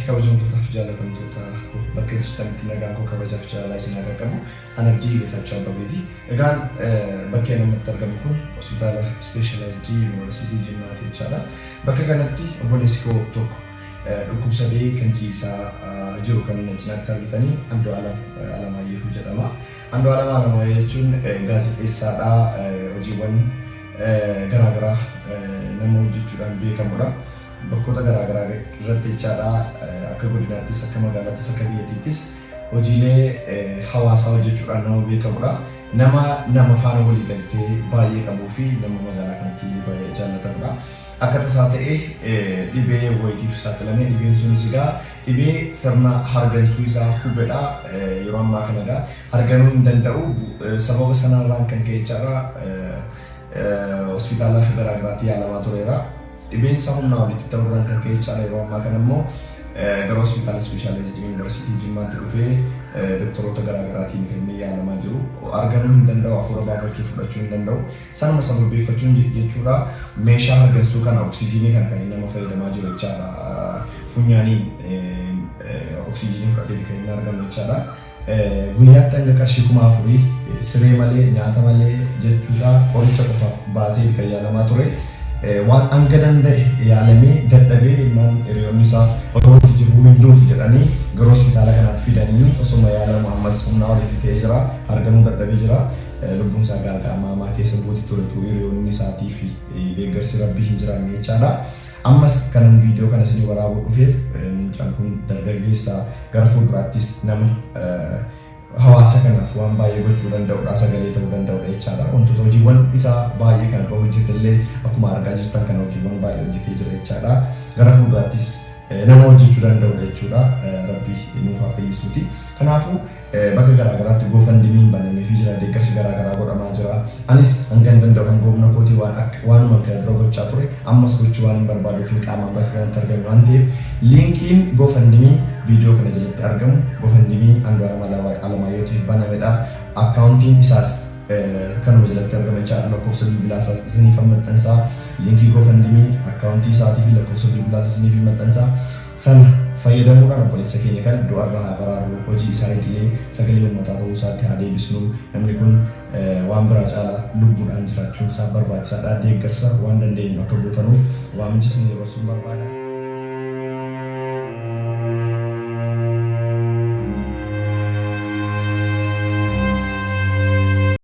Kabajamtootaaf jaallatamtoota koo bakka jirtanitti nagaan koo kabajaaf jaalalaa isin haa qaqqabu. An Abdii Geetaachoo Abbabeeti. Egaan bakki ani ammatti argamu kun hospitaala Ispeeshalaayizidii Yuunivarsiitii Jimmaati jechaadha. Bakka kanatti obboleessi koo tokko dhukkubsatee kan ciisaa jiru kan na cinaatti argitanii Andu'aalam Alamaayyehuu jedhama. Andu'aalam Alamaayyehuu jechuun gaazexeessaadha. Hojiiwwan garaagaraa nama hojjechuudhaan beekamudha. Bakkoota garaa garaa irratti jechaadha akka godinaattis akka magaalaattis akka biyyattiittis hojiilee hawaasaa hojjechuudhaan nama beekamudha. Nama nama faana walii galtee baay'ee qabuu fi nama magaalaa kanatti illee baay'ee jaallatamudha. Akka tasaa ta'e dhibee wayitiif saaxilame. Dhibeen sunis egaa dhibee sirna hargansuu isaa hubedha. Yeroo ammaa kana egaa harganuu hin danda'u. Sababa sanarraan kan ka'e jechaadha hospitaala garaa garaatti yaalamaa tureera. Dhibeen isaa humnaa olitti ta'urraan kan ka'e jechaadha. Yeroo ammaa kana immoo gara hospitaala ispeeshaalaayizidii yuunivarsiitii Jimmaatti dhufee doktoroota garaa garaatiin kan inni yaalamaa jiru. Arganuu hin danda'u, hafuura baafachuu fudhachuu hin danda'u. Sanuma sababeeffachuun jechuudha meeshaa hargansuu kana oksijiinii kana kan inni nama fayyadamaa jiru jechaadha. Funyaaniin oksijiinii fudhatee kan inni argamu jechaadha. Guyyaatti hanga qarshii 4000 siree malee nyaata malee jechuudha qoricha qofaaf baasee kan yaalamaa ture. Waan hanga danda'e yaalamee dadhabee ilmaan hiriyoonni isaa otoo itti jiruu hin duutu jedhanii gara hospitaala kanaatti fidanii osoma yaalamu ammas humnaa oliitti ta'ee jira. Harganuu dadhabee jira. Lubbuun isaa gaaga'ama hamaa keessa buuti turetu hiriyoonni isaatii fi deeggarsi rabbii hin jiraanne jechaadha. Ammas kanan viidiyoo kana isinii waraabuu dhufeef mucaan kun dargaggeessa gara fuulduraattis nama hawaasa kanaaf waan baay'ee gochuu danda'udha, sagalee ta'uu danda'udha jechaadha. Wantoota hojiiwwan isaa baay'ee kan dura hojjetellee akkuma argaa jirtan kana hojiiwwan baay'ee hojjetee jira jechaadha. Gara fuulduraattis nama hojjechuu danda'udha jechuudha. Rabbi nuuf haa fayyisuuti. Kanaafuu Bakka garaa garaatti GoFundMe'n banameefii jira, deeggarsi garaa garaa godhamaa jira. Anis hangan danda'u hanga humna kootii waan akka waanuman kana dura gochaa ture ammas gochuu waanin barbaaduufin qaamaan bakka kanatti argame waan ta'eef liinkiin GoFundMe viidiyoo kana jalatti argamu GoFundMe Andu'aalam Alamaayyootiif banamedha. Akkaawuntiin isaas kanuma jalatti argama jechaadha. Lakkoofsa bilbilaa isaas isiniifan maxxansa. Liinkii GoFundMe akkaawuntii isaatii fi lakkoofsa bilbilaa isaas isiniifin maxxansa. Sana fayyadamuudhaan obboleessa keenya kana du'arraa haa baraarru, hojii isaa idilee sagalee uummataa ta'uu isaatti haa deebisnu. Namni kun waan biraa caalaa lubbuudhaan jiraachuun isaa barbaachisaadha. Deeggarsa waan dandeenyuun akka gootanuuf waamicha isinii dabarsuun barbaada.